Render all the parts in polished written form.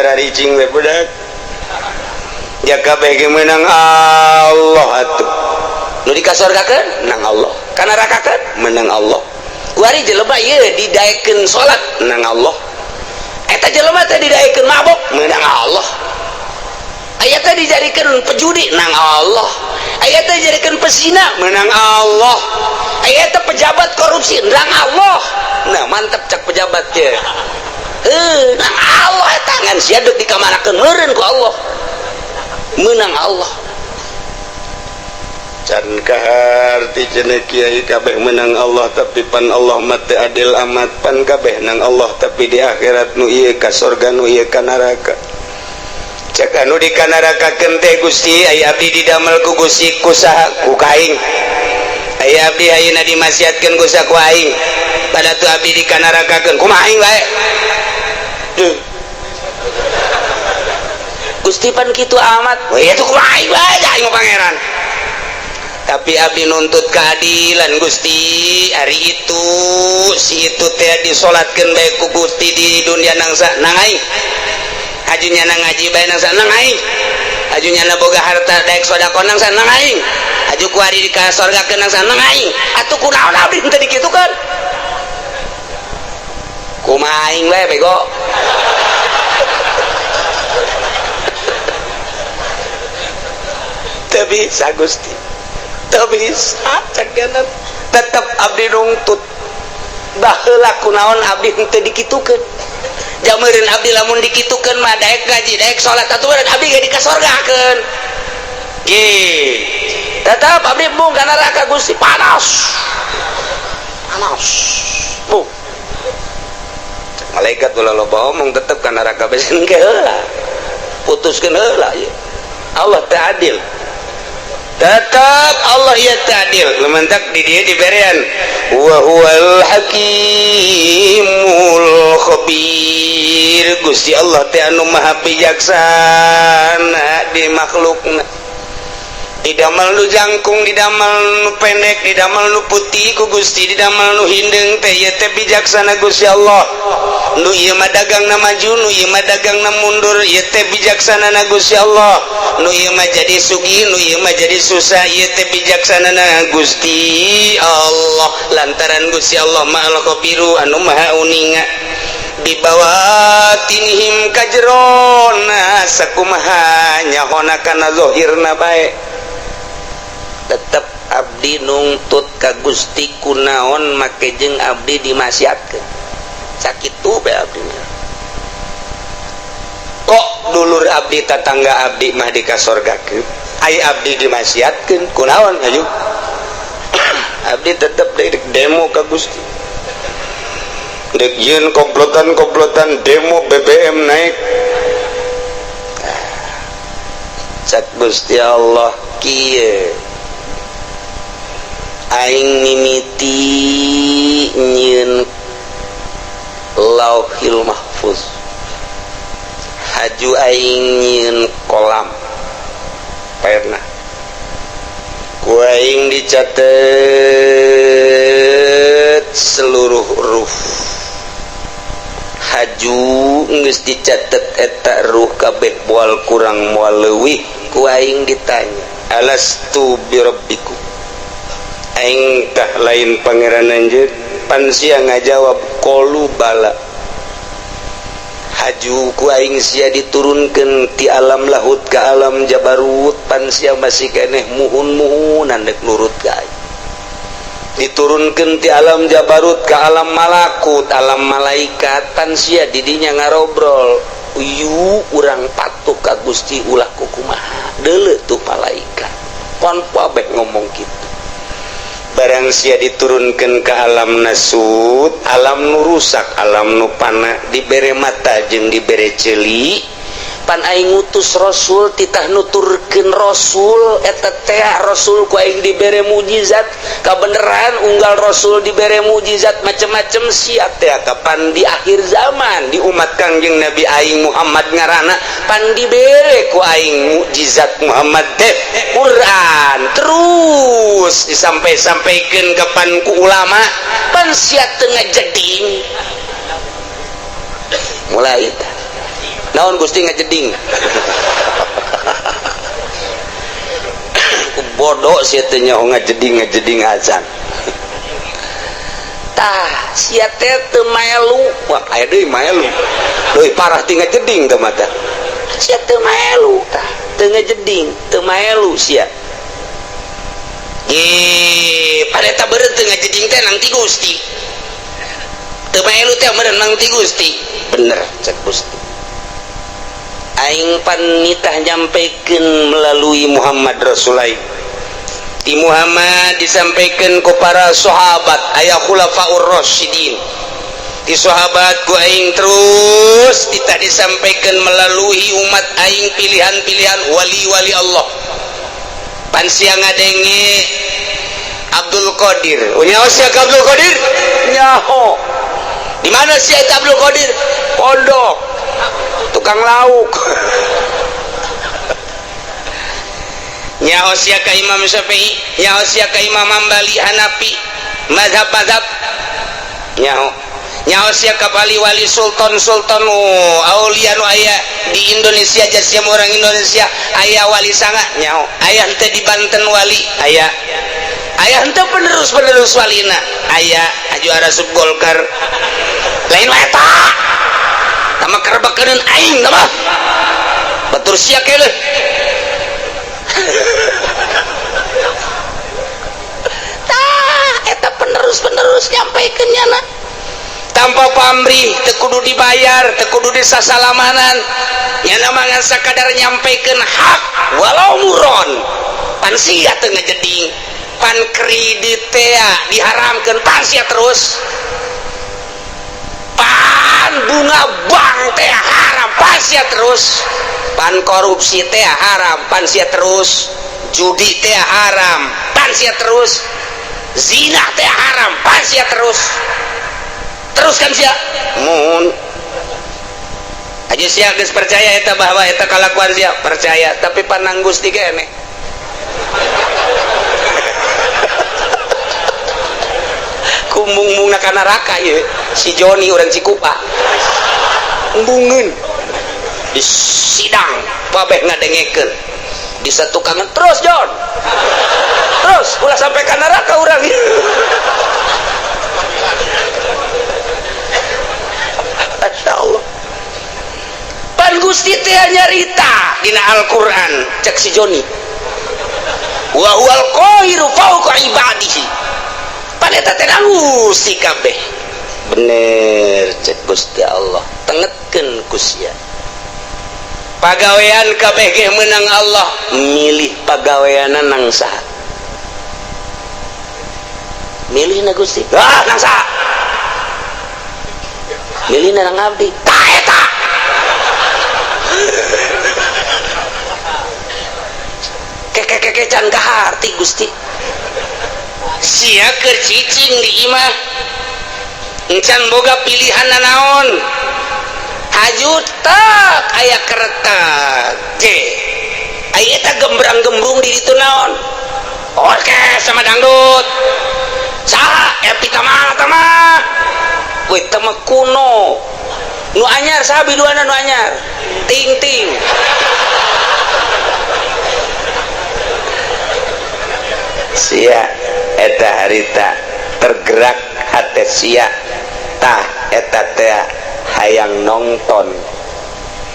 Jararicing we budak. Ya kabeh ge meunang Allah atuh. Nu dikasorgakeun menang Allah, ka nerakakeun menang Allah. Kuari jelema ieu didaekeun salat menang Allah. Eta jelema teh didaekeun mabok menang Allah. Aya teh dijadikeun pejudi nang Allah. Aya teh dijadikeun pesina menang Allah. Aya teh pejabat korupsi nang Allah. Nah, mantep cak pejabat teh. Heuh, nang Allah tangan sia deuk dikamanakeun meureun ku Allah. Menang Allah. Can kaharti cenah kiai kabeh menang Allah, tapi pan Allah mah teu adil amat. Pan kabeh nang Allah, tapi di akhirat nu ieu ka sorga, nu ieu ka neraka. Cek anu di kanarakakeun teh, "Gusti, aya abdi didamel ku Gusti ku saha?" "Ku kaing." "Aya abdi ayeuna dimaksiatkeun ku saha?" "Ku aing." "Pada tu abdi dikanarakakeun kumaha aing bae?" Duh. "Gusti, pan kitu amat." "Wah, itu kumaha aing bae, aing mah pangeran." "Tapi abdi nuntut keadilan, Gusti. Hari itu si itu teh disolatkeun bae ku Gusti di dunia nangsa nang aing, hajunya nang ngaji bae nangsa nang aing, hajunya na boga harta daek sedekah nangsa nang aing, haju kuari di ka sorgakeun nangsa nang aing. Atuh kunaon abdi teu dikitukeun? Kumaha aing bae, bego?" Teu bisa, Gusti, teu bisa. Cek tetep abdi nungtut baheula kunaon abdi henteu dikitukeun. Jameureun abdi lamun dikitukeun mah daek ngaji, daek salat, atuh meureun abdi ge dikasorgakeun. Ge tetep abdi embung ka neraka, Gusti, panas panas bu. Cek malaikat, "Ulah loba omong, tetep ka neraka besen ke heula, putuskeun heula ieu. Allah teh adil." Tetap Allah ya adil. Lementak di dia diberian wa huwal hakimul khabir. Gusti Allah teh anu maha bijaksana di makhlukna, didamel nu jangkung, didamel nu pendek, didamel nu putih ku Gusti, didamel nu hindeng teh, ieu teh bijaksana Gusti Allah. Nu ieu mah dagangna maju, nu ieu mah dagangna mundur, ieu teh bijaksana na Gusti Allah. Nu ieu mah jadi sugih, nu ieu mah jadi susah, ieu teh bijaksana na Gusti Allah, lantaran Gusti Allah mah al-khabiru, anu maha uninga bibawatinihim, kajerona sakumaha nyahona kana zahirna bae. Tetep abdi nungtut ka Gusti kunaon make jeung abdi dimaksiatkeun. Sakitu bae abdi. Kok dulur abdi, tatangga abdi mah dikasorgakeun, ai abdi dimaksiatkeun kunaon? Ayo abdi tetep dek demo ka Gusti, dek yeun komplotan-komplotan demo BBM naik. Cak Gusti Allah kieu, "Aing mimiti nyieun Lauhil Mahfuz, haju aing nyieun kolam pena, ku aing dicatet seluruh huruf. Haju geus dicatet eta ruh kabeh, moal kurang moal leuwih, ku aing ditanya, 'Alastu birabbikum?' Aing tah lain pangeran anjeun?' Pan sia ngajawab, 'Qalu bala.' Haju ku aing sia diturunkeun ti alam lahut ke alam jabarut, pan sia masih keneh muhun-muhunan dek nurut ka aing. Diturunkeun ti alam jabarut ke alam malakut, alam malaikat, pan sia didinya ngarobrol, 'Uyu urang patuh ka Gusti ulah kukumaha, deuleu tuh malaikat.' Pan kabeh ngomong kitu. Barang sia diturunkan ke alam nasut, alam nu rusak, alam nu pana, dibere mata jeung dibere ceuli, pan aing ngutus rasul, titah nuturkeun rasul eta teh, rasul ku aing dibere mujizat kabeneran. Unggal rasul dibere mujizat macem-macem, sia teh kapan di akhir zaman di umat Kangjeng Nabi aing Muhammad ngaranna, pan dibere ku aing mukjizat Muhammad teh Quran, terus disampai-sampaikan kapan ku ulama, pan sia teu ngajeding. Mulai tah. Naon Gusti ngajeding. Ku bodoh sia teh nyaho ngajeding azan. Tah sia teh teu maelu. Wah aya deui maelu. Leuwih parah ti ngajeding teh mah tah. Sia teu maelu tah, teu ngajeding, teu maelu sia. Ge, pada beureum teu ngajeding teh nang ti Gusti. Teu maelu teh meureun nang ti Gusti. Bener cek Gusti. Aing pan nitah nyampaikan melalui Muhammad Rasulai. Ti Muhammad disampaikan ku para sahabat aya khulafaur rasyidin. Ti sahabat ku aing terus titah disampaikan melalui umat aing pilihan-pilihan wali-wali Allah. Pan sia ngadenge Abdul Qadir. Nyaho sia ka Abdul Qadir? Nyaho. Di mana sia eta Abdul Qadir? Pondok. Tukang lauk. Nyaho sia ka Imam Syafi'i, nyaho sia ka Imam Hambali, Hanafi, mazhab-mazhab. Nyaho. Nyaho sia ka wali-wali sultan-sultan aulia nu aya di Indonesia sia orang Indonesia aya wali sanga nyaho. Aya henteu di Banten wali, aya. Aya henteu penerus-penerus walina, aya aju arasup Golkar. Lain wae eta. Tama kerbakeun aing tama. Batur sia keuleuh. Tah eta penerus-penerus nyampaikeun nyana. Tanpa pamrih teu kudu dibayar, teu kudu disasalamanan. Nyana mah ngan sakadar nyampaikeun hak walau muron. Pan sia teu ngajeding, pan kredit teh diharamkeun pan sia terus. Pan bunga bank teh haram pan sia terus. Pan korupsi teh haram pan sia terus. Judi teh haram pan sia terus. Zina teh haram pan sia terus. Terus kan sia mun aja sia geus percaya eta bahwa eta kalakuan sia percaya tapi panang Gusti keneh. Kumbung-mungna ka neraka ieu si Joni urang Cikupa. Embungeun di sidang babeh ngadengekeun di satukangan terus Jon. Terus ulah sampai ka neraka urang. Masya Allah. Pan Gusti teh nyarita dina Al-Qur'an cek si Joni. Wa huwal qahiru fawqa ibadihi. Pan eta teh Gusti kabeh. Bener cek Gusti Allah. Tengetkeun ku sia. Pagawean kabeh ge meunang Allah, milih pagaweanna nang saha? Milihna Gusti. Ah, nang saha? Milihna nang abdi. Tah eta. Keke-keke can kaharti Gusti. Sia keur cicing di imah. Encan boga pilihan nanaon. Haju tak aya kereta G. Aya eta gembrang-gembrung di ditu naon. Oke sama dangdut. Saha Epi Tamala tama. Weh tama kuno. Nu anyar saha biduana nu anyar? Ting-ting. Sia eta harita tergerak hate sia tah eta teh hayang nonton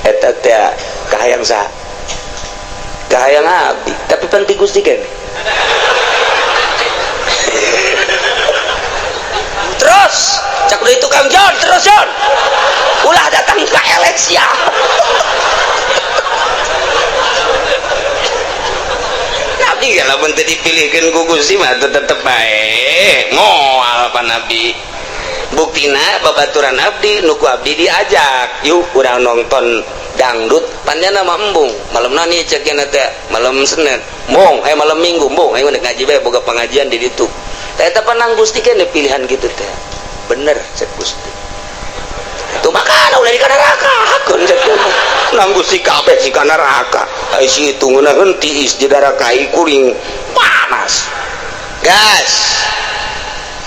eta teh kahayang saha? Kahayang abdi tapi pan ti Gusti keneh. Terus cak deui tukang Jon terus Jon ulah datang ka elek sia. Nabi lamun teu dipilihkeun ku Gusti mah tetep bae moal pan abdi. Buktina babaturan abdi nu ku abdi diajak yuk urang nonton dangdut panjana mah embung malam nani cek nya teh malam Senin embung aya malam Minggu embung aya rek ngaji bae boga pengajian di ditu. Tah eta panang Gusti keneh pilihan kitu teh. Bener cek Gusti. Tuh makana ulah di ka neraka hakeun cek nang Gusti kabeh si ka neraka. Ai si itu ngeunaheun tiis di neraka kuring panas. Gas.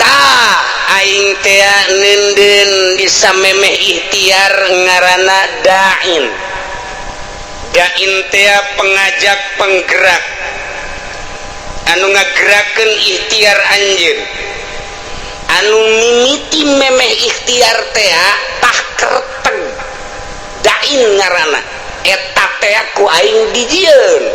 Tah Aing teh nenden bisa memeh ikhtiar ngaranna dain. Dain teh pengajak, penggerak anu ngagerakeun ikhtiar anjeun. Anu mimiti memeh ikhtiar teh tah kerteg, dain ngaranna eta teh ku aing dijieun.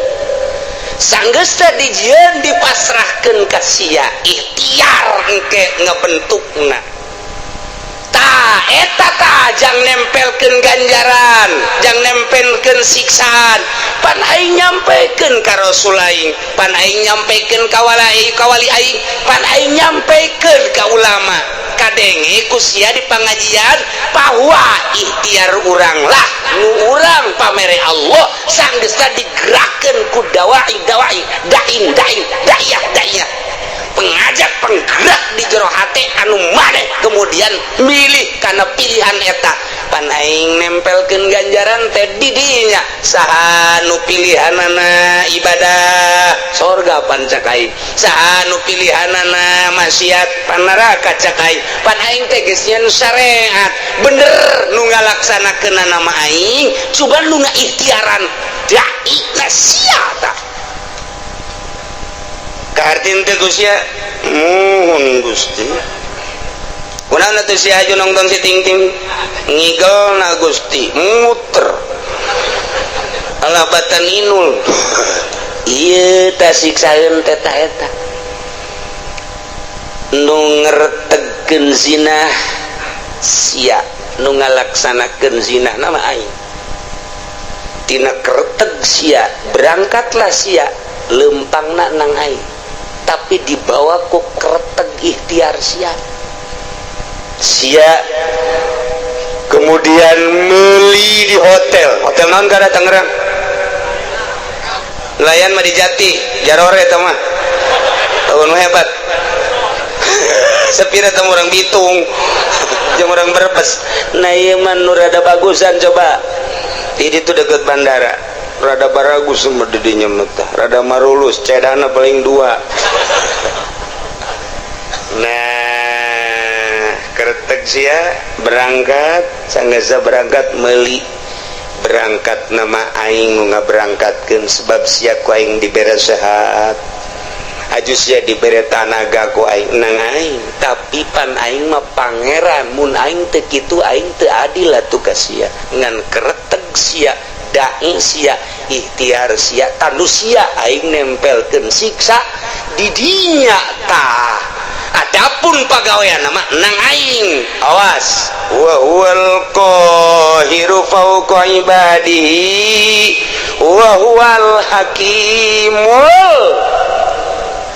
Sanggeus dijieun, dipasrahkeun ka sia ikhtiar engke ngebentukna. Ta eta ta jang nempelkeun ganjaran, jang nempelkeun siksaan. Pan aing nyampekeun ka Rasul aing, pan aing nyampekeun ka walai, ka wali aing, pan aing nyampekeun ka ulama. Kadenge ku sia di pangajian bahwa ikhtiar urang lah nu urang pamere Allah. Sanggeusna digerakkeun ku dawai dawai, dain dain, dayah dayah, pengajak penggerak di jero hate anu maneh kemudian milih karena pilihan eta. Pan aing nempelkeun ganjaran teh di dinya. Saha nu pilihanana ibadah, sorga pan cak aing. Saha nu pilihanana maksiat, pan neraka cak aing. Pan aing teh geus nyeun syariat bener, nu ngalaksanakeun nama aing, coba nu ngaikhtiaran dai na sia. Tah, kahartin teh Gusti? Muhun Gusti. Kunaon atuh si aju nonton si ting ting ngigel na Gusti, muter alah batan inul. Iya, ta siksaeun teh ta eta nu ngertegkeun zina sia, nu ngalaksanakeun zina nama aing. Tina kerteg sia berangkatlah sia, lempangna nang aing, tapi dibawa ku kerteg ikhtiar sia. Sia kemudian meli di hotel. Hotel naon kada Tangerang? Nelayan mah di Jati Jarore eta mah tahun hebat sepira temu orang Bitung jeung orang Brebes. Nah, ieu mah nu rada bagusan. Coba di ditu deket bandara, rada baragus mah di dinya mah tah, rada marulus cedana paling dua. Nah, kertek sia berangkat. Sanggasa berangkat meli, berangkat nama aing nu ngaberangkatkeun, sebab sia ku aing dibere sehat, aju sia dibere tanaga ku aing nang aing. Tapi pan aing mah pangeran, mun aing teu kitu aing teu adil atuh ka sia. Ngan kereteg sia, dai sia, ikhtiar sia, tanu sia aing nempelkeun siksa di dinya. Tah, adapun pagawean nama nang aing. Awas, wa huwal qahiru fawqa ibadihi wa huwal hakimul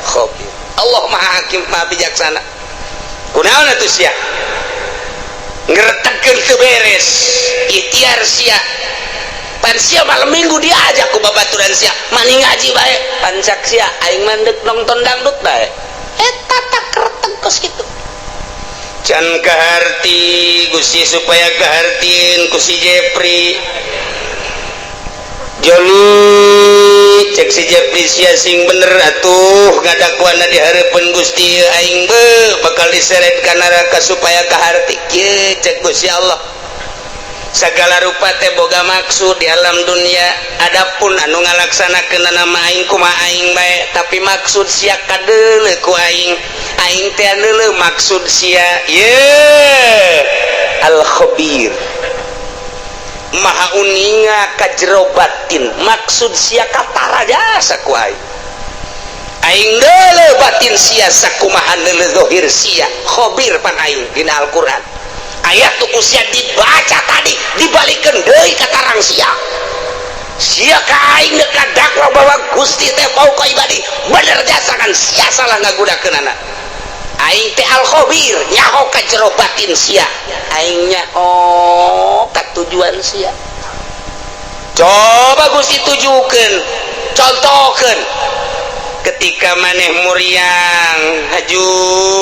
khabir. Allah Maha Hakim, Maha Bijaksana. Kunaon atuh sia ngeretegkeun teu beres ikhtiar sia? Pan sia malam Minggu diajak ku babaturan sia mani ngaji bae, pan cak sia aing mandek nonton dangdut bae. Eta tak kereteg kos kitu. Can kaharti Gusti, supaya kahartin ku si Jepri Joni. Cek si Jepri, sia sing bener atuh ngadakuana di hareupeun Gusti, aing be bakal diseret ka neraka. Supaya kaharti kieu, cek Gusti Allah, segala rupa teh boga maksud di alam dunia. Adapun anu ngalaksanakeun nama aing kumaha aing bae, tapi maksud sia kadeuleu ku aing. Aing teh deuleu maksud sia. Ye al khabir, maha uninga ka jero batin. Maksud sia katara jasa ku aing. Aing deuleu batin sia sakumaha deuleu zahir sia. Khabir pan aing. Dina Al-Qur'an ayat tuh sia dibaca tadi, dibalikeun deui ka tarang sia. Sia ka aing deuk dakwa bahwa Gusti teh fauqa ibadi bener jasa kan sia salah ngagunakeunana. Aing teh al khabir, nyaho ka jero batin sia, aing nyaho ka tujuan sia. Coba Gusti tujukeun, contohkeun ketika maneh muriang haju,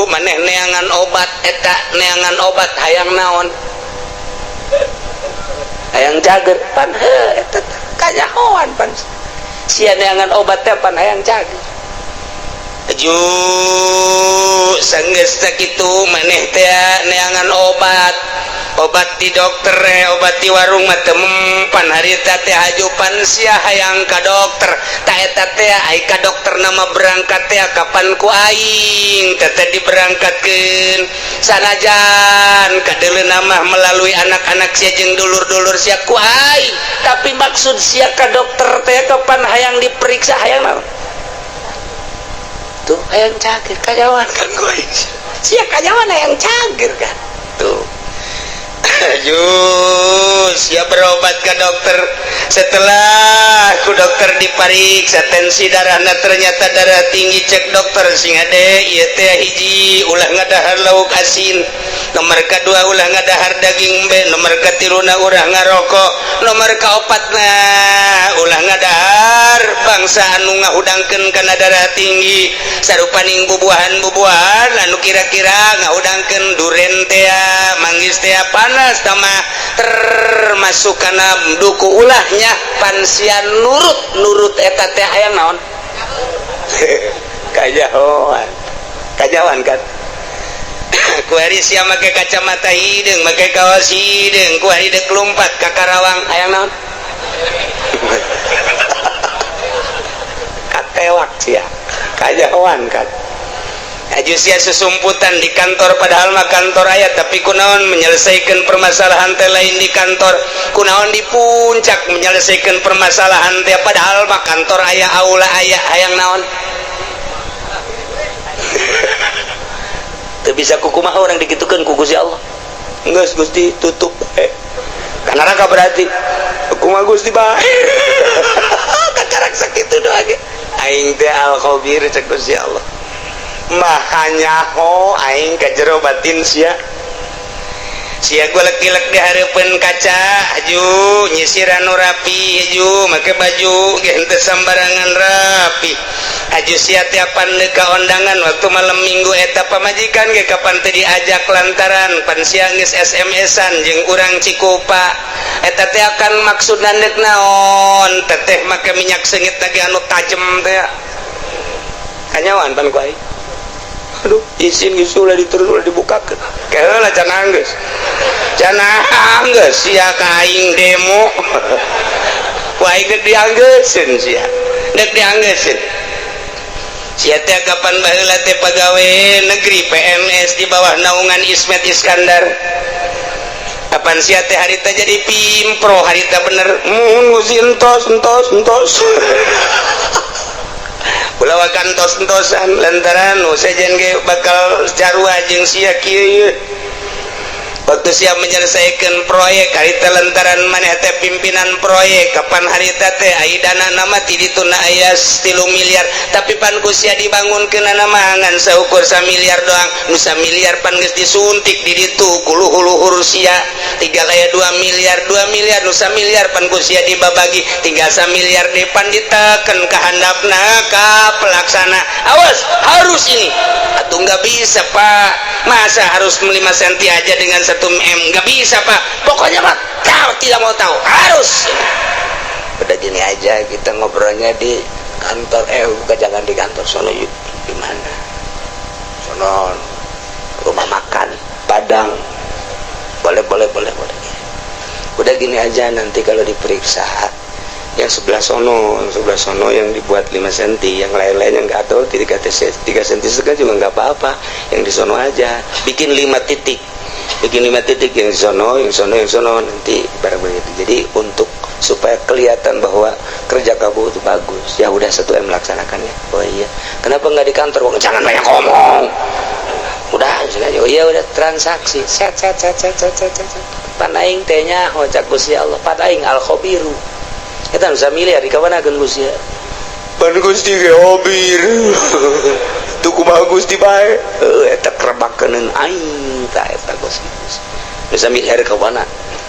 maneh neangan obat. Eta neangan obat hayang naon? Hayang cager. Pan he eta kanyahoan pan sia neangan obat teh pan hayang cager. Aju Sanggeus teh kitu maneh teh neangan obat, obat di dokter, obat di warung mah teu mempan. Harita teh hajupan sia hayang ka dokter. Ta eta teh ai ka dokter nama berangkat teh kapan ku aing teh diberangkatkeun, sanajan kadeuleu mah melalui anak-anak sia jeung dulur-dulur sia ku aing, tapi maksud sia ka dokter teh kapan hayang diperiksa, hayang naon tuh? Hayang cageur. Kanyahoan kan ku aing sia kanyahoan hayang cageur kan tuh. Ayo siap berobat ke dokter. Setelah ku dokter dipariksa tensi darahna, ternyata darah tinggi. Cek dokter, "Sing hade ieu teh, hiji, ulah ngadahar lauk asin, nomor kedua, ulah ngadahar daging embe, nomor katiluna, ulah ngarokok, nomor kaopatna, ulah ngadahar bangsa anu ngahudangkeun kana darah tinggi, sarupaning bubuahan-bubuahan anu kira-kira ngahudangkeun, duren teh, manggis teh, panas tama termasuk kana duku ulahnya." Pan sia nurut nurut eta teh hayang naon? Kanyahoan, kanyahoan kan kuari sia make kacamata hideung, make kaos hideung, kuari dek lompat ka Karawang hayang naon? Katewak sia. Kanyahoan kan. Aju sia susumputan di kantor, padahal mah kantor aya, tapi kunaon menyelesaikan permasalahan teh lain di kantor? Kunaon di puncak menyelesaikan permasalahan teh, padahal mah kantor aya, aula aya? Hayang naon? Teu bisa kukumaha orang dikitukeun ku Gusti Allah. Geus, Gusti, tutup ka neraka berarti. Kumaha Gusti bae, kakarak sakitu doa ge. Aing teh al khabir, cek Gusti Allah, maha nyaho aing ka jero batin sia. Sia gua lek-lek di hareupeun kaca, aju nyisiran nu rapi, aju make baju ge henteu sambarangan rapi. Aju sia tiapan deuk ka ondangan waktu malam Minggu, eta pamajikan ge kapan teu diajak lantaran pan sia geus SMS-an jeung urang Cikupa. Eta teh akan maksudna deuk naon? Teteh make minyak seungit lagi anu tajem teh. Kanyahoan pan ku aing. Aduh, izin geus, ulah diterus, ulah dibukakeun. Keheula can anggeus, can anggeus sia ka aing demo. Ku aing dek dianggeuseun sia, dek dianggeuseun sia teh. Kapan baheula teh pagawe negeri PNS di bawah naungan Ismet Iskandar. Kapan sia teh harita jadi pimpro, harita bener mun Gusti, entos entos entos. Ulah kantos-entosan lantaran nu sejen ge bakal carua jeung sia kieu. Waktu siap menyelesaikan proyek harita lantaran maneh teh pimpinan proyek, kapan harita teh ai dana nama ti dituna aya 3 miliar, tapi pan ku sia dibangunkeun nama ngan saukur miliar doang. Nu miliar pan geus disuntik di ditu ku luhur-luhur sia, tinggal aya 2 miliar. 2 miliar, nu miliar pan ku sia dibabagi, tinggal miliar deui pan diteken ka handapna ka pelaksana, "Awas, harus ini." "Atau nggak bisa, Pak, masa harus 5 cm aja dengan 1 m? Nggak bisa, Pak." "Pokoknya Pak, kau tidak mau tahu, harus." Udah, gini aja, kita ngobrolnya di kantor, eh bukan, jangan di kantor sono, yuk. Di mana sono? Rumah makan Padang. Boleh, boleh, boleh, boleh. Udah, gini aja, nanti kalau diperiksa yang sebelah sono, yang sebelah sono yang dibuat 5 cm, yang lain-lain yang nggak tahu 3 3 cm juga nggak apa-apa. Yang di sono aja bikin 5 titik, bikin 5 titik, yang di sono, yang sono, yang sono, nanti barang begitu. Jadi untuk supaya kelihatan bahwa kerja kamu itu bagus. Ya udah, 1 M melaksanakannya. Oh iya, kenapa nggak di kantor? Jangan banyak ngomong, udah sengaja. Oh iya, udah transaksi, set set set set set set set. Pan aing teh nyaho, cak Gusti Allah, pan aing al khabiru. Eta bisa miliar di kawan Gusti, pan Gusti ge khabir tuh. Kumaha Gusti bae eta kerebakeun aing ta eta Gusti bisa miliar ka mana?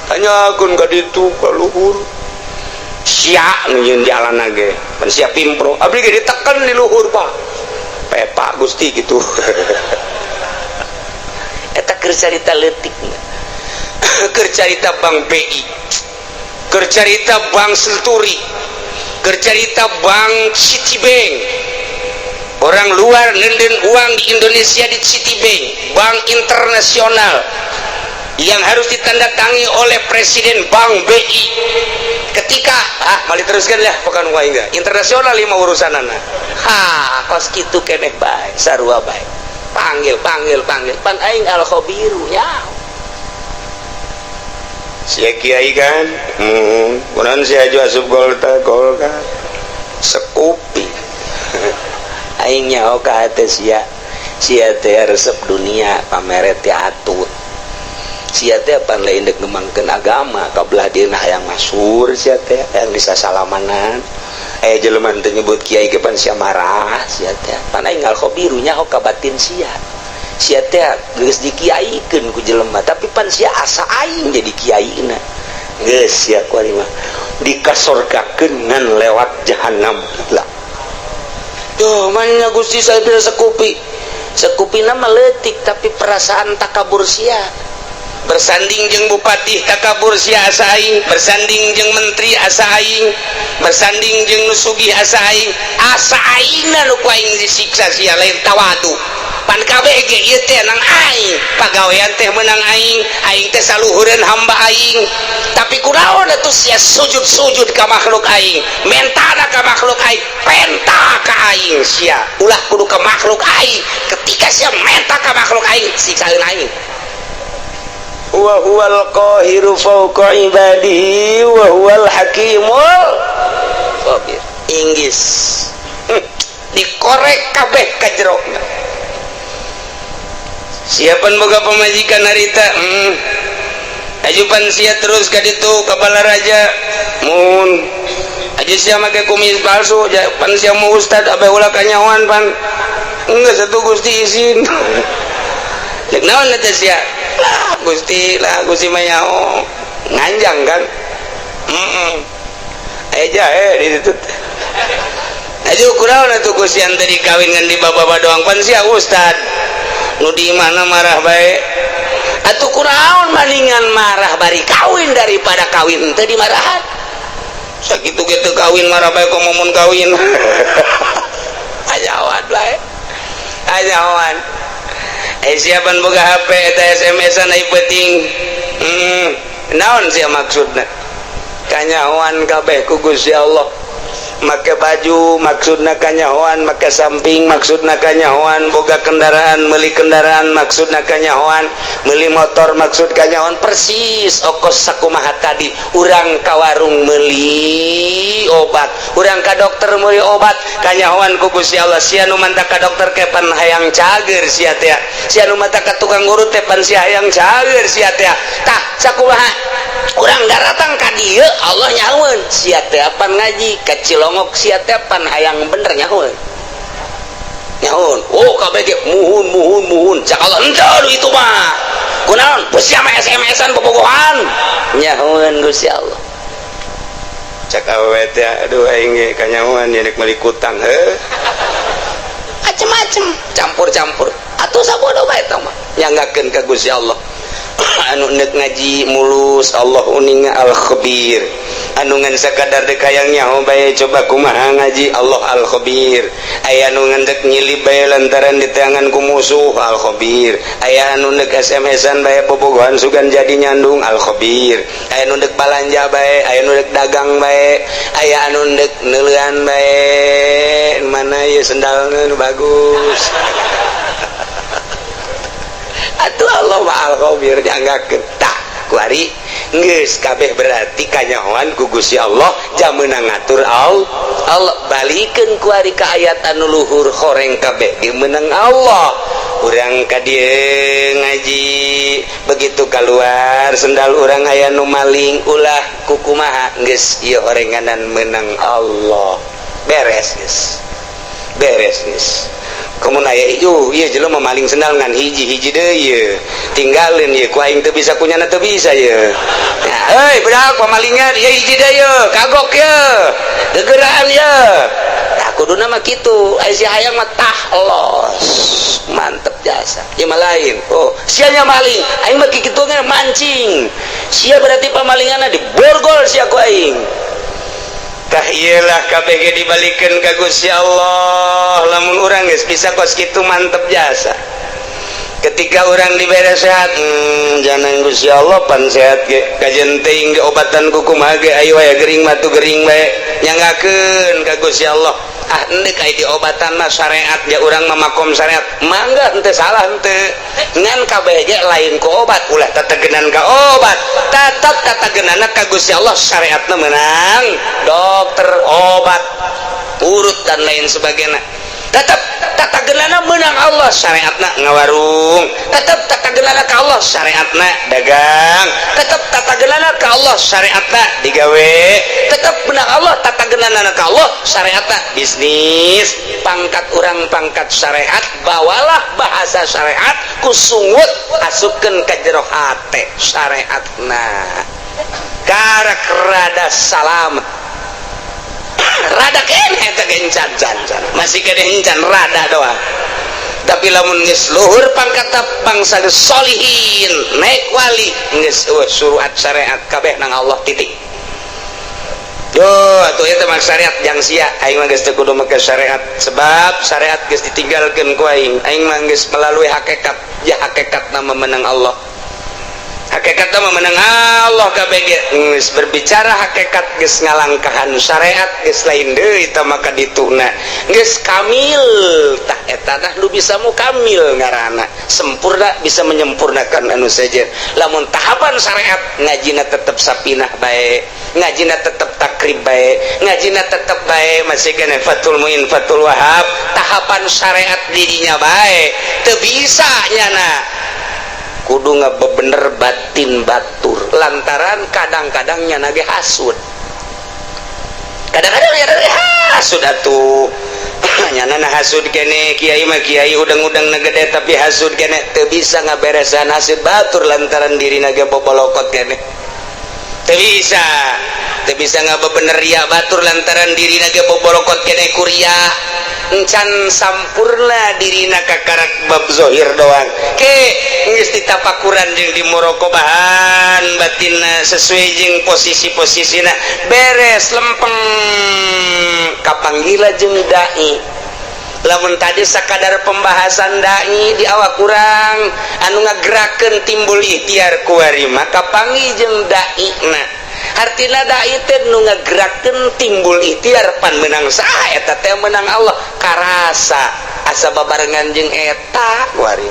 Tanyakeun ka ditu ka luhur sia nu nyieun jalan ge. Pan sia pimpro, abdi ge diteken di luhur, Pak. Pepa Gusti gitu. Eta keur carita leutik, keur carita Bank BI, keur carita Bank Senturi, keur carita Bank Citibank. Orang luar nenden uang di Indonesia di Citibank, bank internasional yang harus ditandatangi oleh Presiden Bank BI. Ketika ah mali teruskan ya, bukan gua enggak internasional lima urusan anak. Ha, kos kitu keneh bae, sarua bae. Panggil, panggil, panggil, pan aing al khabiru ya. Sia kiai kan, kunaon sia aju asup Golkar? Golkar sekupi. Aing nyaho ka hate sia. Sia teh resep dunia, pameret teh atut. Sia teh pan lain dek ngembangkeun agama, kabelah dieuna hayang masyhur. Sia teh hayang bisa salamanan, aya jelema teu nyebut kiai ge pan sia marah. Sia teh pan aing al khabiru, nyaho ka batin sia. Sia teh geus dikiaikeun ku jelema, tapi pan sia asa aing jadi kiaina. Geus sia kuari mah dikasorgakeun ngan lewat jahanam lah. Tuh, mana Gusti, saya bisa sekupi. Sekupi nama leutik, tapi perasaan takabur sia. Bersanding jeung bupati takabur sia asa aing, bersanding jeung menteri asa aing, bersanding jeung nu sugih asa aing, asa aingna nu ku aing disiksa sia lain tawadu. Pan kabeh ge ieu teh nang aing, pagawean teh menang aing, aing teh saluhureun hamba aing. Tapi kunaon atuh sia sujud-sujud ka makhluk aing, mentana ka makhluk aing, penta ka aing sia. Ulah kudu ka makhluk aing. Ketika sia menta ka makhluk aing, siksaeun aing. Wa huwal qahiru fawqa ibadihi wa huwal hakimul khabir. Inggis. Dikorek kabeh ka jerona. Siapan boga pamajikan harita? Ajupan sia terus ka ditu ka Balaraja. Mun aja sia make kumis palsu, pan sia mau ustad abe ulah kanyawan pan. Enggak satu Gusti izin. Cek naon eta sia? Lah Gusti, lah Gusti mah nyaho. Nganjang kan? Heeh. Aya jahe di ditu. Aju kunaon atuh Gusti ante dikawin ngan di baba doang, pan sia ustad. Nu di mana marah bae. Atuh kunaon, maningan marah bari kawin daripada kawin teu dimarahan. Sakitu ge teu kawin marah bae, komo mun kawin. Ajawan bae. Ajawan. Eh, siapan boga HP eta SMS-an ai penting. Naon sia maksudna? Kanyahoan kabeh ku Gusti Allah. Make baju maksudna kanyahoan, make samping maksudna kanyahoan, boga kendaraan, meuli kendaraan maksudna kanyahoan, meuli motor maksud kanyahoan. Persis okos sakumaha tadi, urang ka warung meuli obat, urang ka dokter meuli obat, kanyahoan ku Gusti Allah. Sia nu manta ka dokter ke pan hayang cager sia teh, sia nu manta ka tukang urut teh pan sia hayang cager sia teh. Tah, sakumaha urang daratang ka dieu, Allah nyahoeun sia teh pan ngaji ka Cilongok, sia teh pan hayang bener, nyahoeun, nyahoeun. Oh, kabeh ge muhun, muhun, muhun. Cak Allah, henteu itu mah kunaon sia mah SMS-an bobogohan. Nyahoeun Gusti Allah. Cak awewe teh, aduh, aing ge kanyahoan nya rek meuli kutang heuh, macem-macem, campur-campur atuh, sabodo bae eta mah nyanggakeun ka Gusti Allah. Anu nek ngaji mulus, Allah uninga, al khabir. Anu ngan sakadar dek hayang nyaho bae, coba kumaha ngaji, Allah al khabir. Aya anu ngan dek nyilip bae lantaran diteangan ku musuh, al khabir. Aya anu nek SMS-an bae, bobogohan sugan jadi nyandung, al khabir. Aya anu dek balanja bae, aya anu dek dagang bae, aya anu dek neuleuan bae, mana ieu sendalna nu bagus. Atuh Allah mah al khabir, dianggakeun. Tah, kuari geus kabeh berarti kanyahoan ku Gusti Allah, jam meunang ngatur Allah. Allah balikeun kuari ka ayat anu luhur, horeng kabeh ge meunang Allah. Urang ka dieu ngaji, begitu keluar sendal urang aya nu maling, ulah kukumaha, geus ieu horenganan meunang Allah, beres geus, beres geus. Kemun aya ieu ieu jelema maling sendal ngan hiji, hiji deui ieu tinggalin ieu ku aing teu bisa, kunyana teu bisa ieu. Ya, heuy budak pamalingan ieu, hiji deui ieu, kagok ieu, gegeraan ieu. Tah, kuduna mah kitu. Aya si hayang mah tah los mantep jasa ieu mah lain. Oh, sia nya maling, aing mah kitu mancing sia, berarti pamalinganna diborgol sia ku aing. Tah, iyalah, KBG dibalikan ka Gusti Allah. Lamun urang geus bisa kos kitu, mantep jasa. Ketika orang diberi sehat, jangan Gusti Allah pan sehat ge kajen teuing ge obatan ku kumaha ge, ayo aya gering mah tuh gering bae, nyanggakeun ka Gusti Allah. Ah, endek aya diobatan mah syariat ya, urang mah makom syariat, mangga, henteu salah henteu, ngan kabeh ge lain ku obat. Ulah tetegenan ka obat, tetep tatagenana ka Gusti Allah. Syariatna menang dokter, obat urut dan lain sebagainya, tetap tatagenana menang Allah. Syariatna ngawarung, tetap tatagenana ka Allah. Syariatna dagang, tetap tatagenana ka Allah. Syariatna digawe, tetap menang Allah. Tatagenana ka Allah. Syariatna bisnis. Pangkat orang pangkat syariat, bawalah bahasa syariat, kusungut asupkeun ka jero hate syariatna, karak rada salamet, rada kene eta ge encan can can masih kene encan, rada doang. Tapi lamun geus luhur pangkat, bangsa geus solihin, naik wali, geus eueuh suruhat syariat, kabeh nang Allah, titik. Yo, atuh eta mah syariat jang sia. Aing mah geus teu kudu make syariat, sebab syariat geus ditinggalkeun ku aing. Aing mah geus melalui hakikat ya, hakikat nama menang Allah, hakikat mah menang Allah. Kabeh geus berbicara hakikat, geus ngalangkahan syariat, geus lain deui eta maka dituna geus kamil. Tah, eta tah nu bisa mu kamil ngaranna sempurna, bisa menyempurnakan anu sejen. Lamun tahapan syariat, ngajina tetep sapinah bae, ngajina tetep takrib bae, ngajina tetep bae, masih kena Fathul Muin, Fathul Wahab, tahapan syariat didinya bae, teu bisa nyana kudu bener batin batur, lantaran kadang-kadang nyana ge hasud, kadang-kadang nyana ge hasud atuh. Nyana na hasud kene, kiai mah kiai udang-udang na gede, tapi hasud kene, teu bisa ngaberesan hasud batur, lantaran diri ge bobolokot kene. Teu bisa, teu bisa ngabebener ria batur, lantaran diri ge bobolokot kene kuria, encan sampurna dirina, kakarak bab zohir doang. Ke geus ditapakuran jeung di muraqabahan batinna sesuai jeung posisi-posisina, beres, lempeng, kapanggila jeung dai. Lamun tadi sakadar pembahasan dai di awak kurang anu ngagerakeun timbul ikhtiar, kuari maka panggih jeung dai na. Hartina dai teh nu ngagerakeun timbul ikhtiar. Pan menang saha eta teh? Menang Allah. Karasa asa babarengan jeung eta kuari,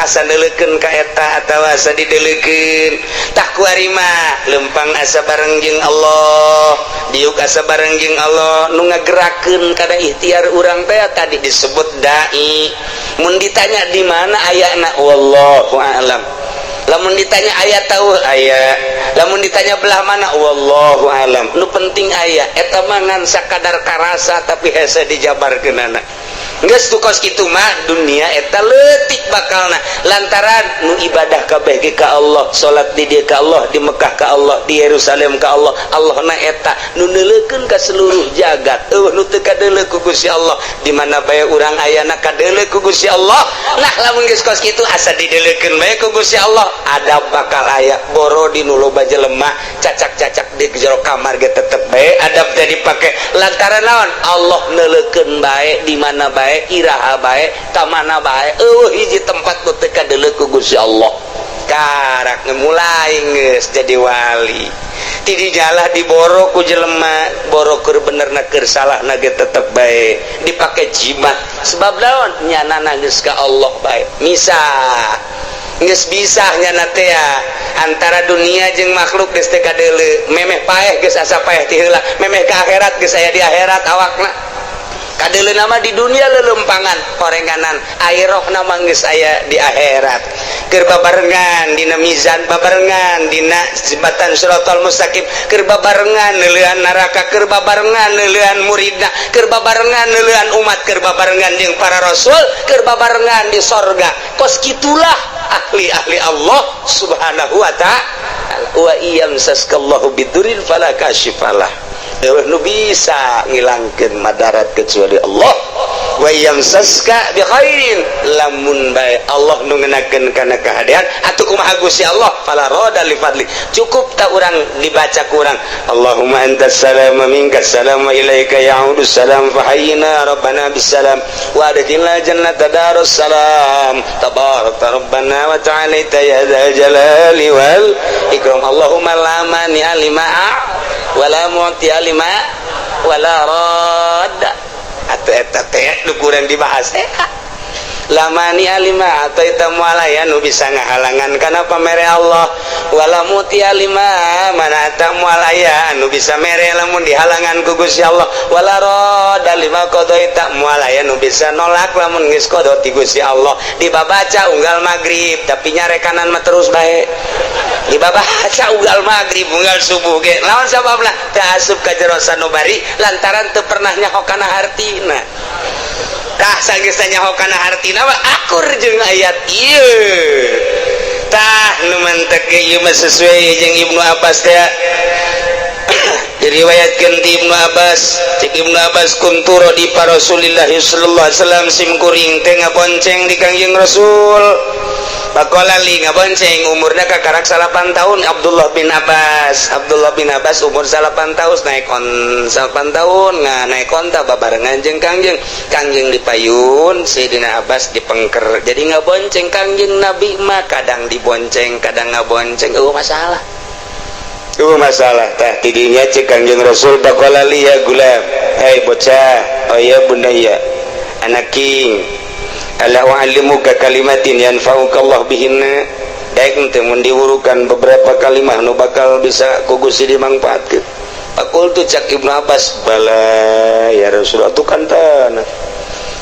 asa neuleukeun ka eta atawa asa dideulekeun. Tah, kuari mah lempang asa bareng jeung Allah, diuk asa bareng jeung Allah. Nu ngagerakeun kana ikhtiar urang teh tadi disebut dai. Mun ditanya di mana ayana, wallahu a'lam. Lamun ditanya aya tahu aya, lamun ditanya belah mana, wallahu alam. Nu penting aya. Eta mah ngan sakadar karasa, tapi hese dijabarkeunana. Geus tu kos kitu mah dunia eta leutik bakalna, lantaran nu ibadah kabeh ge ka Allah, salat di dieu ka Allah, di Mekah ka Allah, di Yerusalem ka Allah. Allah na eta nu neuleukeun ka seluruh jagat, eueuh nu teu kadeuleu ku Gusti Allah. Di mana bae urang ayana kadeuleu ku Gusti Allah. Nah, lamun geus kos kitu, asa dideuleukeun bae ku Gusti Allah, adab bakal aya. Boro di nu loba jelema, cacak-cacak di jero kamar ge tetep bae adab teh dipake, lantaran naon? Allah neuleukeun bae, di mana bae, iraha bae, ka mana bae, eueuh hiji tempat nu teu kadeuleu ku Gusti Allah. Karak mulai geus jadi wali, ti dijalah diboro ku jelema, boro keur bener na keur salah na ge tetep bae dipake jimat. Sebab naon? Nyana geus ka Allah bae, misah geus bisa nyana teh antara dunia jeung makhluk geus teu kadeuleu. Memeh paeh geus asa paeh ti heula, memeh ka akhirat geus aya di akhirat awakna. Kadeuleu nama di dunia lelempangan horenganan, air roh nama geus aya di akhirat, keur babarengan dina mizan, babarengan dina jembatan Siratal Mustaqim, keur babarengan neuleuan neraka, keur babarengan neuleuan muridna, keur babarengan neuleuan umat, keur babarengan jeung para rasul, keur babarengan di sorga. Kos kitulah ahli-ahli Allah Subhanahu wa ta'ala. Wa iyamsaskallahu bidurin fala kashifalah. Nu bisa ngilangkeun madarat kecuali Allah. Wa yamsaska bi khairin, lamun bae Allah nu ngenakeun kana kahadean atuh kumaha Gusti Allah, fala radda li fadli. Cukup tak urang dibaca ku urang, Allahumma antas salam wa minkas salam wa ilaika ya'udus salam, fahayyina rabbana bisalam wa adkhilna jannata darus salam, tabarakta rabbana wa ta'alaita ya dzal jalali wal ikram. Allahumma la mani'a lima wa la mu'tiya lima wa la radda. Atuh eta teh nu kurang dibahas teh, la mani'a lima a'thaita, moal aya nu bisa ngahalangan kana pamere Allah, wala mu'tiya lima mana'ta, moal aya nu bisa mere lamun dihalangan ku Gusti Allah, wala radda lima qadaita, moal aya nu bisa nolak lamun geus qada ti Gusti Allah. Dibabaca unggal magrib, tapi nyarekanan mah terus bae. Dibabaca unggal magrib, unggal subuh ge. Lawan sababna? Teu asup ka jero sanubari lantaran teu pernah nyaho kana hartina. Tah, sanggeus nyaho kana hartina mah akur jeung ayat ieu. Tah, nu mantek ge ieu mah sesuai jeung Ibnu Abbas teh. Diriwayatkeun ti Ibnu Abbas, cek Ibnu Abbas, kuntu radifa Rasulillah sallallahu alaihi wasallam, sim kuring teh ngabonceng di Kangjeng Rasul. Faqala li, ngabonceng umurna kakarak 9 tahun Abdullah bin Abbas. Abdullah bin Abbas umur 9 tahun naik on 9 tahun nggak naik onta babarengan jeung Kangjeng. Kangjeng dipayun, Sayyidina Abbas dipengker, jadi ngabonceng Kangjeng Nabi mah, kadang dibonceng, kadang ngabonceng. Oh, masalah. Oh, masalah. Tah, tidinya cek Kangjeng Rasul, faqala li, ya gulam, hei bocah, oh ya bunayya, anaking, ala u'allimuka kalimatin yanfa'uka Allah bihinna? Daek teh mun diwurukan beberapa kalimah nu bakal bisa ku Gusti dimangfaatkeun? Faqultu, cak Ibnu Abbas, bala ya Rasulullah, tuh kan tanah.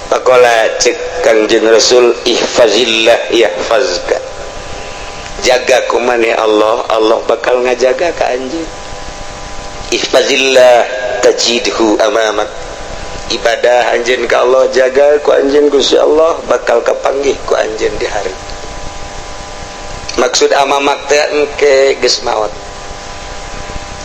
Faqala, cek Kangjeng Rasul, ihfazillah yahfazka, jaga ku maneh Allah, Allah bakal ngajaga ka anjeun. Ihfazillah tajidhu amamak, ibadah anjeun ka Allah, jaga ku anjeun Gusti Allah, bakal kapanggih ku anjeun di hari. Maksud amamak teh engke geus maot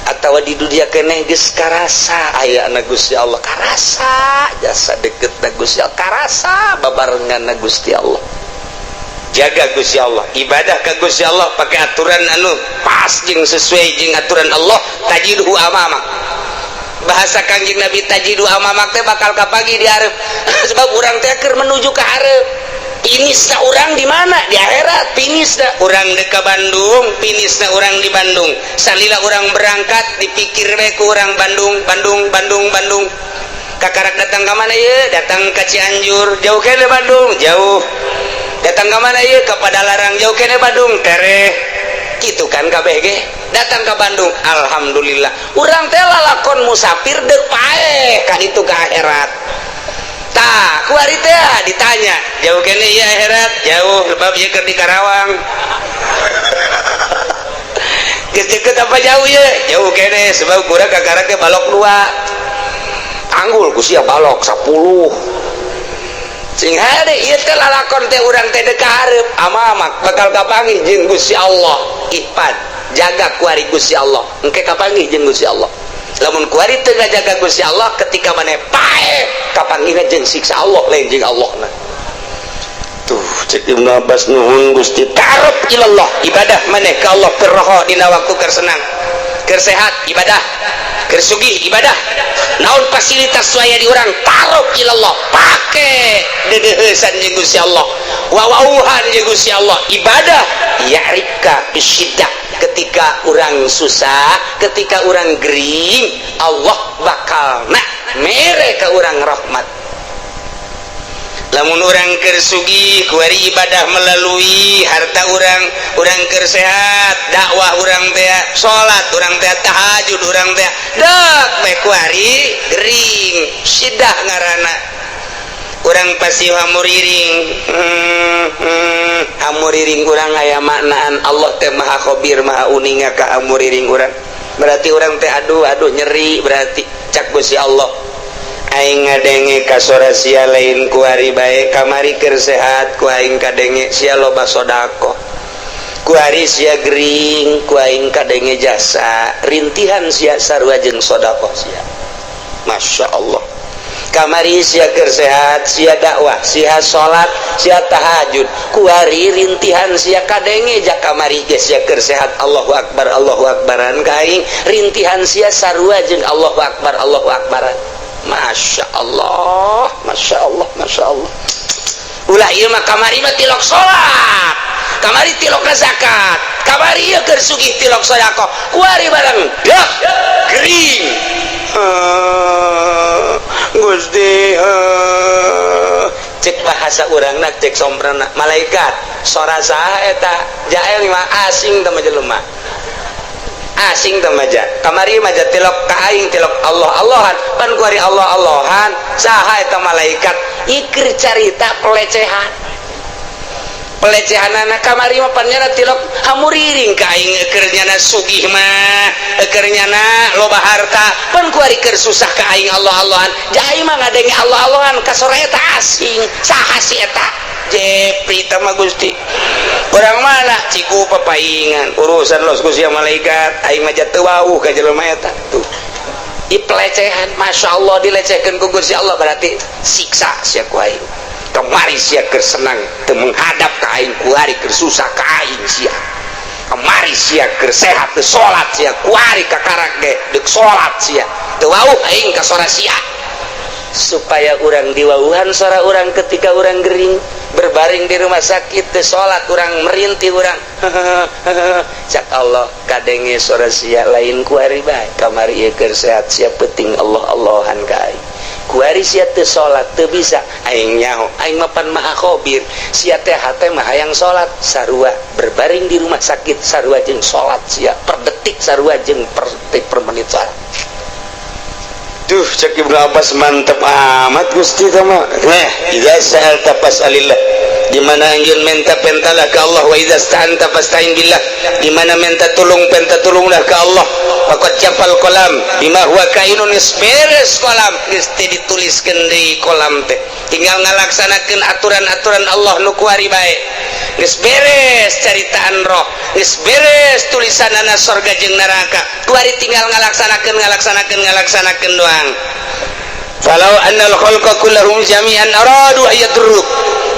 atawa di dunia keneh geus karasa aya na Gusti Allah, karasa jasa deket na Gusti Allah, karasa babarengan na Gusti Allah. Jaga Gusti Allah, ibadah ke Gusti Allah pakai aturan anu pas jeung sesuai jeung aturan Allah, tajidhu amamak. Bahasa Kangjeng Nabi, tajidhu amamak teh bakal kapanggih di hareup, sebab urang teh keur menuju ke hareup. Finishna urang di mana? Di akhirat finishna. Urang dek ka Bandung, finishna urang di Bandung. Salila urang berangkat dipikir we ku urang Bandung, Bandung, Bandung, Bandung. Kakarak datang ke mana ya? Datang ke Cianjur, jauh kene Bandung, jauh. Datang ke mana ya? Ke Padalarang, jauh kene Bandung, tereh. Gitu kan KBG datang ke Bandung, alhamdulillah. Urang teh lalakon musafir dek paeh kan itu ke akhirat. Tah, kuari teh ditanya, jauh kene ya akhirat? Jauh, sebab ieu keur di Karawang. Geus deket apa jauh ya? Jauh kene, sebab kurang kakarak teh balok dua tanggul ku sia balok 10. Sing hade ieu teh lalakon teh urang teh dek ka hareup, amamak bakal kapanggih jeung Gusti Allah. Ihfaz, jaga kuari Gusti Allah, engke kapanggih jeung Gusti Allah. Lamun kuari teu ngajaga Gusti Allah, ketika maneh paeh kapanggihna jeung siksa Allah, lain jeung Allah na. Tuh, cek Ibnu Abbas, nuhun Gusti. Ta'aruf ilallah, ibadah maneh ka Allah firroho, dina waktu keur senang, keur sehat ibadah, keur sugih ibadah, naon fasilitas aya di urang, ta'aruf ilallah, pake dedeheusan jeung Gusti Allah, wawauhan jeung Gusti Allah, ibadah. Ya'rifka bisyiddah, ketika orang susah, ketika orang gering, Allah bakal nak mere ke orang rahmat. Lamun urang keur sugih kuari ibadah melalui harta urang, urang keur sehat dakwah urang teh, salat urang teh, tahajud urang teh, dek bae kuari gering, sidah ngaranna, urang pasti hamuriring, hamuriring urang aya maknaan. Allah teh maha khabir, maha uninga ka hamuriring urang. Berarti urang teh aduh aduh nyeri, berarti cak Gusti Allah, aing ngadenge kasora sia lain kuari bae, kamari keur sehat ku aing kadenge sia loba sedekah, kuari sia gering ku aing kadenge jasa rintihan sia sarua jeung sedekah sia. Masya Allah. Kamari sia keur sehat, sia dakwah, sia salat, sia tahajud. Kuari rintihan sia kadenge. Ja kamari ge sia keur sehat, Allahu akbar, Allahu akbaran ka aing. Rintihan sia sarua jeung Allahu akbar, Allahu akbaran. Masya Allah, Masya Allah, Masya Allah. Ulah ieu mah, kamari mah tilok salat, kamari tilok zakat, kamari ieu keur sugih tilok sedekah. Kuari barang dak gering, Gusti, cek bahasa urangna, cek somprana, malaikat, sora saha eta? Jael mah asing teh mah, jelema asing teh mah. Kamari mah tilok ka aing, tilok Allah Allahan, pan kuari Allah Allahan, saha eta? Malaikat ikir carita pelecehan, pelecehan anak. Kamari mah pan nyana tilok hamuriring ka aing, keur nyana sugih mah, keur nyana loba harta, pan kuari keur susah ka aing Allah Allahan. Jai mah ngadenge Allah Allahan ka sora eta asing, saha si eta? Jepri teh mah, Gusti, urang mana? Ciku papaingan urusan los ku sia malaikat, aing mah teu wawuh ka jelema eta. Tuh di pelecehan, Masya Allah, dilecehkan ku Gusti Allah, berarti siksa sia ku aing. Kemari sia keur senang teu menghadap ka aing, kuari keur susah ka aing sia. Kemari sia keur sehat teu salat sia, kuari kakarak ge deuk salat sia. Teu wawuh aing ka sora sia. Supaya urang diwauhan sora urang ketika urang gering berbaring di rumah sakit, teu salat urang, merintih urang, cak Allah, kadenge sora sia lain kuari bae. Kamari ieu keur sehat sia penting Allah Allahan ka aing, kuari sia teu salat, teu bisa, aing nyaho, aing mapan maha khobir. Sia teh hate mah hayang salat, sarua berbaring di rumah sakit sarua jeung salat sia, per detik sarua jeung per detik, per menit salat. Duh, cek Ibnu Abbas, mantep amat Gusti tama. Nah, idza sa'alta fas'alillah. Di mana anjeun minta, pentalah ke Allah. Wa idza sta'anta fasta'in billah. Di mana minta tolong, penta tolonglah ke Allah. Faqad jaffal qalam bima huwa kainun, geus beres kolam, geus teu dituliskeun deui kolam teh. Tinggal ngalaksanakeun aturan-aturan Allah nu kuari bae. Geus beres caritaan roh, geus beres tulisanana sorga jeung neraka. Kuari tinggal ngalaksanakeun, ngalaksanakeun, ngalaksanakeun doang. Falau annal khalqa kullahum jami'an aradu ayadurruk,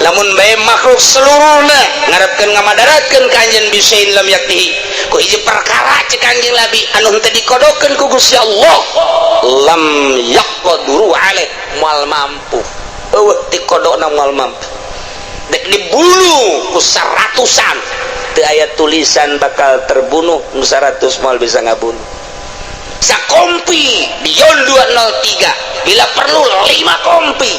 lamun bae makhluk seluruhna ngarepkeun ngamadaratkeun ka anjeun, bisain lam yaktihi, ku hiji perkara, cek Kanjeng Nabi, anu henteu dikodokeun ku Gusti Allah, lam yaqduru alaih, moal mampu. Eueuh dikodokna moal mampu. Dek dibunuh ku seratusan, teu aya tulisan bakal terbunuh, nu 100 moal bisa ngabunuh. Sakompi Dion 203, bila perlu 5 kompi,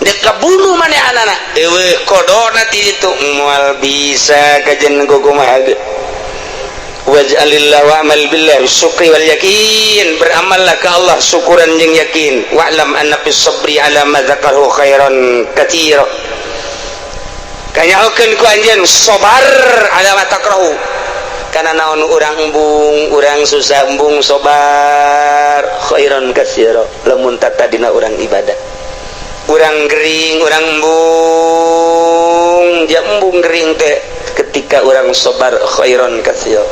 dek kabunuh maneh anak, eueuh kodona ti ditu, moal bisa kajen kumaha ge. Waj'alillah wa'mal billah syukri wal yakin, beramallah ke Allah syukuran jeung yakin. Wa'lam anna fis sabri ala ma dzakarahu khairan katsira, kanyahokeun ku anjeun sabar ala ma takrahu, kana naon urang embung, urang susah embung, sabar, khairan katsira. Lamun tadina urang ibadah, urang gering, urang embung, ja embung gering teh, ketika urang sabar, khairan katsira,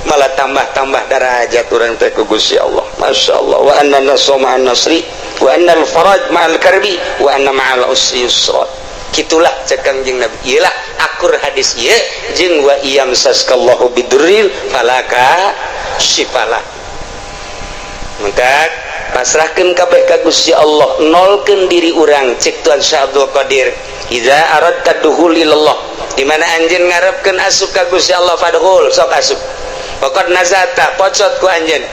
malah tambah-tambah derajat urang teh ku Gusti Allah. Masya Allah. Wa anna nasra ma'an nasri, wa anna al-faraj ma'al karbi, wa anna ma'al usri yusra. Gitulah cek Kangjeng Nabi. Iyalah akur hadis ieu jeung wa iyamsaskallahu bidurrin fala kasyifalah. Maka pasrahkeun kabeh ka Gusti Allah, nolkeun diri urang. Cek Tuan Syekh Abdul Qadir, idza aradta dukhul ilallah, di mana anjeun ngarepkeun asup ka Gusti Allah, fadkhul, sok asup. Pokok nazata, pocot ku anjeun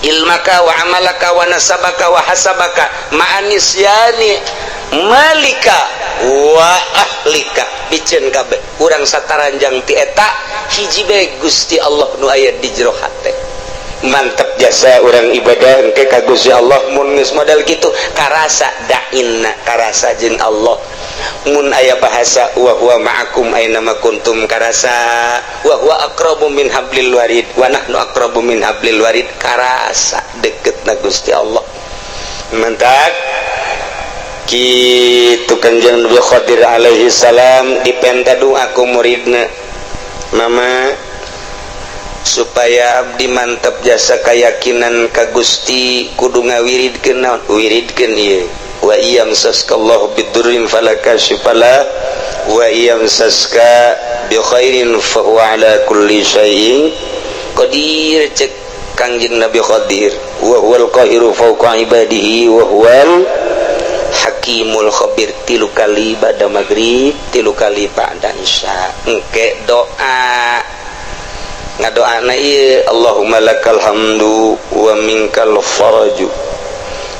ilmaka wa amalaka wa nasabaka wa hasabaka ma'anisyani malika wa ahlika. Biceun kabeh urang sataranjang ti eta hiji bae, Gusti Allah nu aya di jero hate. Mantap jasa urang ibadah engke ka Gusti Allah. Mun geus model kitu, karasa dainna, karasa jeung Allah. Mun aya bahasa wa huwa ma'akum aina ma kuntum, karasa wa huwa aqrabu min hablil warid, wa nahnu aqrabu min hablil warid, karasa deket na Gusti Allah. Mantap kitu Kanjeng Nabi Khadir alaihi salam dipenta doa ku muridna, mama, supaya abdi mantap jasa keyakinan. keyakinan ka Gusti kudu ngawiridkeun naon wiridkeun ieu wa iyamsaskallahu bidurrin fala kashifa lah wa iyamsaska bi khairin fa huwa ala kulli syai'in qadir. Cek Kangjeng Nabi Khadir wa huwal qahiru fawqa ibadihi wa huwal hakimul khabir. 3 kali ba'da maghrib, 3 kali ba'da isya. Engke doa ngadoana ieu Allahumma lakal hamdu wa minkal faraju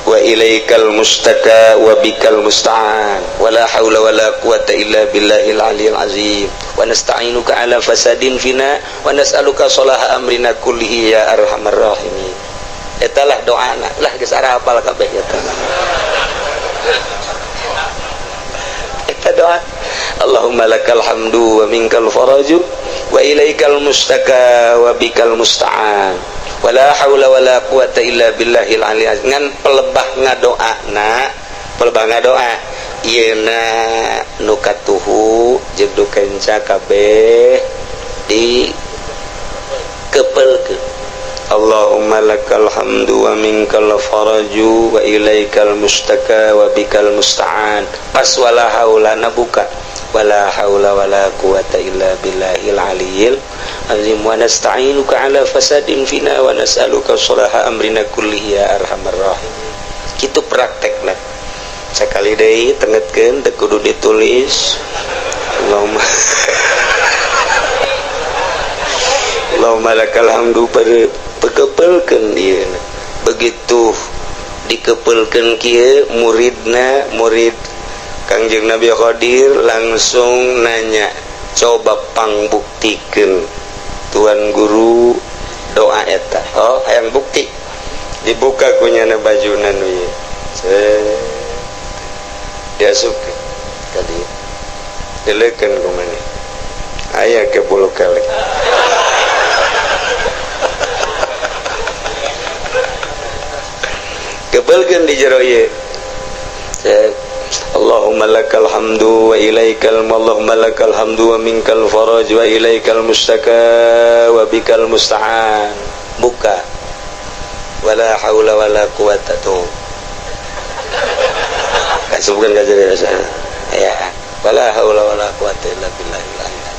wa ilaikal mustaka wa bikal musta'an wa la haula wa la quwata illa billahil aliyil azim wa nasta'inuka ala fasadin fina wa nas'aluka salaha amrina kullihi ya arhamar rahimin. Eta lah doana lah geus arapal kabeh eta. Eta doa Allahumma lakal hamdu wa minkal faraju wa ilaikal mustaka wa bikal musta'an wala haula wala quwata illa billahil aliyil azim. Ngan pelebah ngadoana, pelebah ngadoa ieuna nu katuhu jeung nu kenca kabeh di kepelkeun. Allahumma lakal hamdu wa minkal faraju wa ilaikal mustaka wa bikal musta'an. Pas wala haula na buka wala haula wala quwata illa billahil aliyil azim wa nasta'inuka ala fasadin fina wa nas'aluka salaha amrina kullihi ya arhamar rahimin. Kitu praktekna. Sakali deui tengetkeun teu kudu ditulis. Allahumma Allahumma lakal hamdu pekepelkeun ieu. Begitu dikepelkeun kieu muridna, murid Kangjeng Nabi Khadir langsung nanya, coba pangbuktikeun tuan guru doa eta. Oh, hayang bukti. Dibuka kunyana bajuna nu ieu. Diasupkeun ka dieu. Dileukeun ku maneh. Aya ke bulu kelek. Kebelkeun di jero ieu. Allahumma lakal hamdu wa ilaikal Allahumma lakal hamdu wa minkal faraj wa ilaikal mustaka wa bikal musta'an. Buka. Wala haula wala quwata tuh. Kasubkeun ka jero ya. Wala haula wala quwata illa billahil aliyil.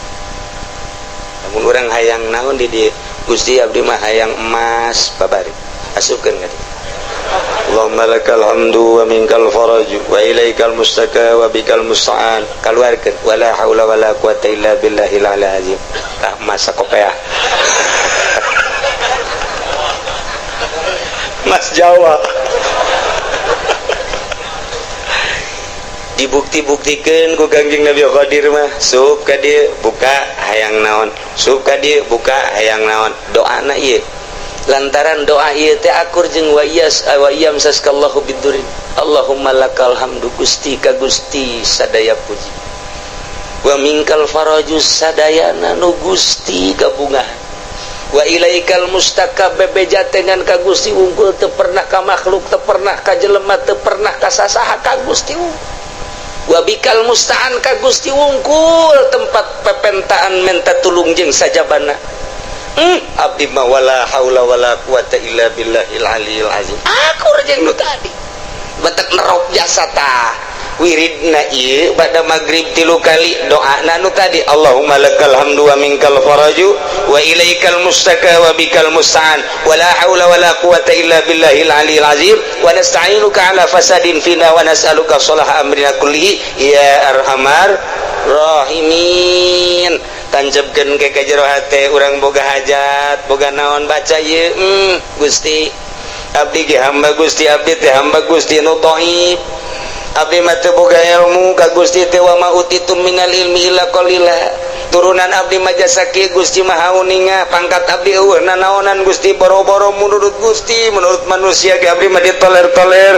Lamun urang hayang naon di dieu? Gusti abdi mah hayang emas babari. Asupkeun ka dieu. Allahumma lakal hamdu wa minkal faraj wa ilaikal mustaka wa bikal musta'an. Kaluarkeun wala haula wala quwata illa billahil aliyil azim. Tah masa kopeah. Mas Jawa. Dibukti-buktikeun ku Kangjeng Nabi Khadir mah, sup ka dieu buka hayang naon, sup ka dieu buka hayang naon. Doana ieu. Lantaran doa ieu teh akur jeung wa iyas wa iyamsaskallahu bidurin. Allahumma lakal hamdu Gusti ka Gusti sadaya puji. Wa minkal faraju sadayana nu Gusti kabungahan. Wa ilaikal mustaka bebeja dengan ka Gusti unggul teu pernah ka makhluk, teu pernah ka jelema, teu pernah ka sasaha ka Gusti unggul. Wa bikal musta'an ka Gusti unggul tempat pepentaan menta tulung jeung sajabana. Abdi mah wala haula wala quwata illa billahil aliyil azim. Akur jeung nu tadi. Batek nerop jasa tah. Wiridna ieu bada magrib 3 kali doana nu tadi Allahumma lakal hamdu wa minkal faraju wa ilaikal mustaka wa bikal musta'an wala haula wala quwata illa billahil aliyil azim wa nasta'inuka ala fasadin fina wa nas'aluka salaha amrina kullihi ya arhamar rahimin. Tanjebkeun ke ka jero hate urang boga hajat boga naon baca ieu. Gusti abdi ge hamba Gusti, abdi teh hamba Gusti nu dhaif, abdi mah teu boga ilmu ka Gusti teh wa ma utitum minal ilmi illa qalila. Turunan abdi mah jasa kieu Gusti Maha Uninga, pangkat abdi eueuh nanaonan Gusti, boro-boro menurut Gusti, menurut manusia ge abdi mah ditoler-toler.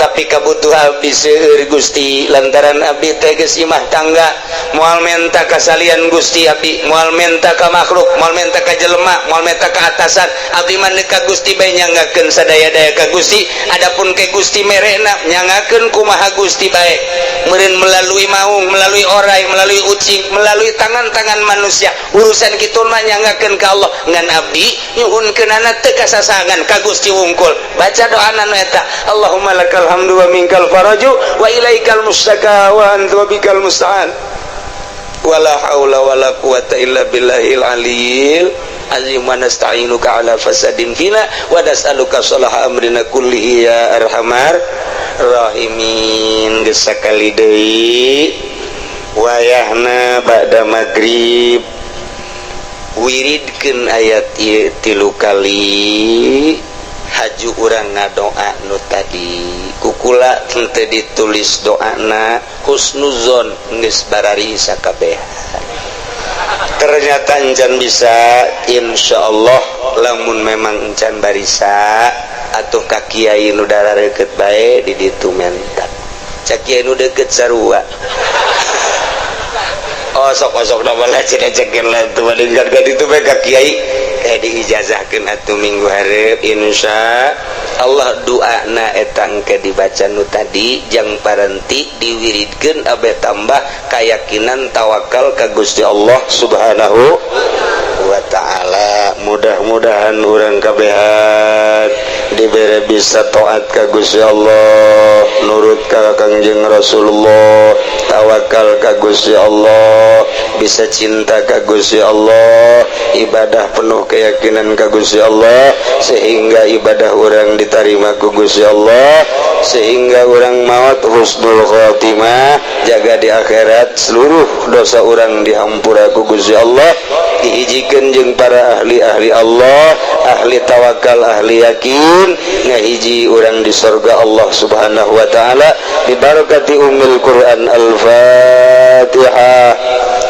Tapi kabutuh abdi seueur, Gusti, lantaran abdi teh geus imah tangga. Moal menta ka salian Gusti, abdi moal menta ka makhluk, moal menta ka jelema, moal menta ka atasan. Abdi mah ka Gusti bae, nyanggakeun sadaya-daya ka Gusti. Adapun ke Gusti merena, nyangakeun kumaha Gusti bae meureun, melalui maung, melalui orai, melalui ucing, melalui tangan-tangan manusia. Urusan kitu mah nyanggakeun ka Allah. Ngan abdi nyuhunkeunana teu kasasangan, ka Gusti wungkul. Baca doa nu eta, Allahumma lakal hamdu wa minkal faraju wa ilaikal mustaka wa anta wa bikal musta'an, wala haula wala quwata illa billahil aliyil azim, wa nasta'inuka ala fasadin fina wa nas'aluka salaha amrina kullihi ya arhamar rahimin. Geus sakali deui, wayahna ba'da maghrib, wiridkeun ayat ieu tilu kali, haju urang ngadoa nu tadi. Kukula teu ditulis doana, husnuzon geus barari sakabehan. Ternyata encan bisa. Insya Allah lamun memang encan barisa atau ka kiai nu deket bae di ditu, menta cak kiai nu deket sarua. Oh, sok osok nama lah cina cekin lah tuh kan itu bae ka kiai diijazahkeun atuh minggu hareup, insya Allah. Doana eta engke dibaca nu tadi, jang parenti diwiridkeun abe tambah keyakinan tawakal ka Gusti Allah Subhanahu wa Ta'ala. Mudah-mudahan urang kabehan dibere bisa taat ka Gusti Allah, nurut ka Kangjeng Rasulullah, tawakal ka Gusti Allah, bisa cinta ka Gusti Allah, ibadah penuh keyakinan ka Gusti Allah, sehingga ibadah urang diterima ku Gusti Allah, sehingga urang maut husnul khotimah, jaga di akhirat seluruh dosa urang dihampura ku Gusti Allah, dihijikeun jeung para ahli-ahli Allah, ahli tawakal, ahli yakin, ngahiji urang di surga Allah Subhanahu wa Ta'ala, bibarakati ummil Quran. Al-Fatihah.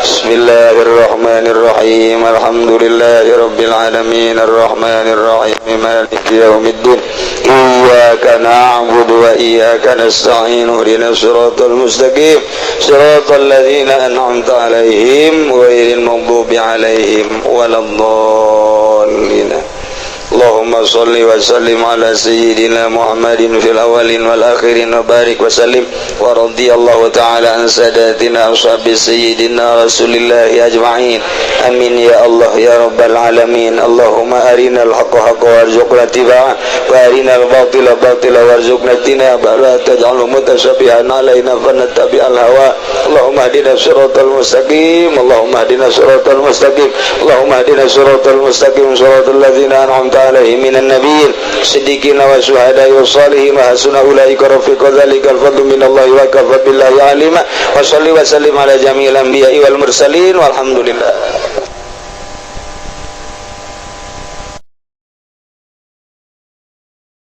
Bismillahirrahmanirrahim. Alhamdulillahirabbil alamin, arrahmanir rahim, maliki yaumiddin, iyyaka na'budu wa iyyaka nasta'in, ihdinas siratal mustaqim, siratal ladzina an'amta 'alaihim ghairil maghdubi 'alaihim waladdallin. اللهم صل وسلم على سيدنا محمد في الأولين والآخرين وبارك وسلم، ورضي الله تعالى عن ساداتنا أصحاب سيدنا رسول الله أجمعين. آمين يا الله يا رب العالمين. اللهم أرنا الحق حقا وارزقنا اتباعه، وأرنا الباطل باطلا وارزقنا اجتنابه، لا تجعله متشابها علينا فنتبع الهوى. اللهم اهدنا الصراط المستقيم، اللهم اهدنا الصراط المستقيم، اللهم اهدنا الصراط المستقيم، صراط الذين أنعمت عليهم من النبيين، الصديقين والشهداء والصالحين، وحسن أولئك رفيقا. ذلك الفضل من الله وكفى بالله عليما. وصلي وسلم على جميع الأنبياء والمرسلين، والحمد لله.